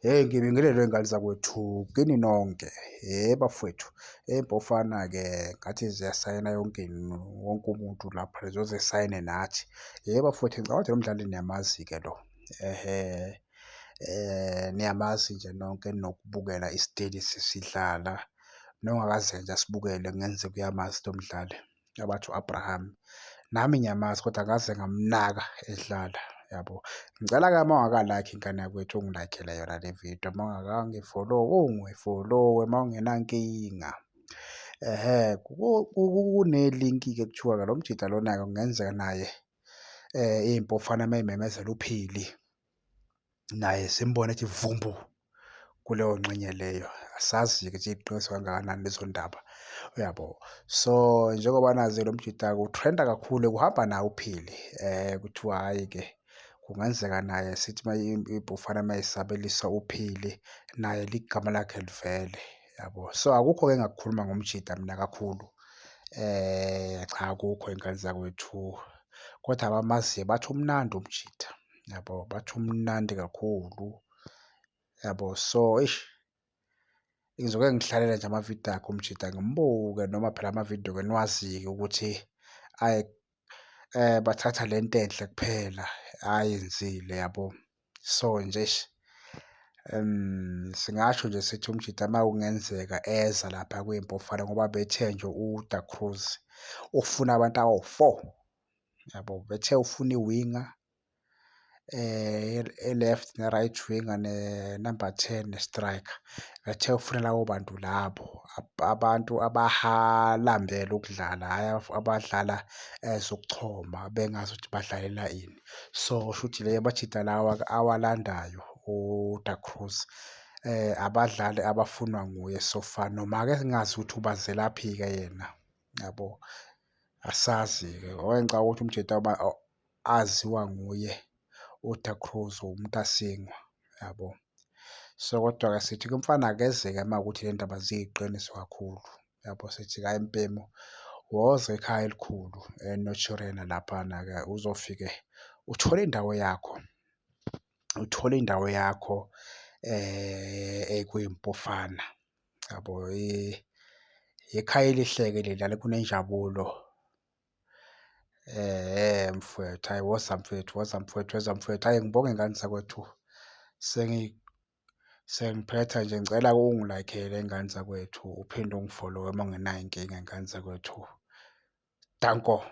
Hheyi, ngibingelele y'ngane zakwethu kini nonke. Hhe bafowethu, Mpofana-ke ngathi ziyasayina yonke wonke umuntu lapha ziyoze zisayine nathi. Hhe bafowethu ngicabanga ukuthi lo mdlali niyamazi-ke lo, ehhe niyamazi nje nonke eninokubukela iStellies sidlala, nongakaze nje asibukele kungenzeka uyamazi lo mdlali abathi u-Abraham. Nami ngiyamazi kodwa angikaze ngamnaka edlala, yabo. Ngicela-ke uma ungaka-like ngane yakwethu ungi-like-ele yona le vidiyo, uma ungakangi-follow-i ungifolowe uma ungenankinga. Ehhe, kune-link-ke kuthiwa-ke lo mjita lona-ke kungenzeka naye iy'mpofana uma y'memezela uPhili naye simbone ethi vumbu kuleyo ngxenye leyo. Asazi-ke ukuthi iyiqiniso kangakanani lezo ndaba, uyabo. So, njengoba nazi lo mjita-ke u-trend-a kakhulu kuhamba naye uPhili kuthiwa hhayi-ke kungenzeka naye sithi uma iy'mpofana uma y'sabelisa uPhili naye igama lakhe livele, yabo. So, akukho-ke engingakukhuluma ngomjita mina kakhulu, cha akukho y'ngane zakwethu, kodwa abamaziyo bathi umnandi umjita, yabo, bathi umnandi kakhulu, yabo. So, eish ngizoke ngihlalele nje amavidiyo akhe umjita ngimbuke noma phela amavidiyo-ke niwazi-ke ukuthi ayi bathatha le nto enhle kuphela ayenzile yabo. So nje eish singasho nje sithi umjita uma kungenzeka eza lapha kwiMpofana ngoba bethe nje uDa Cruz ufuna abantu abawu-four yabo, bethe ufuna iwinga e-left ne-right winger ne-number ten ne-striker. Bethe ufuna labo bantu labo abantu abahalambele ukudlala, hhayi abadlala ezokuchoma bengazi ukuthi badlalela ini. So, shuthi le majita lawa awalandayo uDa Cruz abadlali abafunwa nguye so far, noma-ke singazi ukuthi ubazelaphi-ke yena, yabo. Asazi-ke ngoba ngicabanga ukuthi umjita aziwa nguye uDa Cruz uMntasingwa, yabo. So, kodwa-ke sithi kumfana akezeke uma kuwukuthi le ndaba ziyiqiniso kakhulu, yabo. Sithi hhayi mbhemu woza ekhaya elikhulu eNaturena laphana-ke uzofike uthole indawo yakho, uthole indawo yakho ekwiMpofana, yabo. Ikhaya elihle-ke leli kunenjabulo. Mfwethu, hhayi woza mfethu, woza mfwethu, woza mfwethu. Hhayi ngibonge ngane zakwethu sengiphetha nje ngicela ungi-like-ele ngane zakwethu uphinde ungifolowe uma ungenayo inkinga ngane zakwethu. Danko.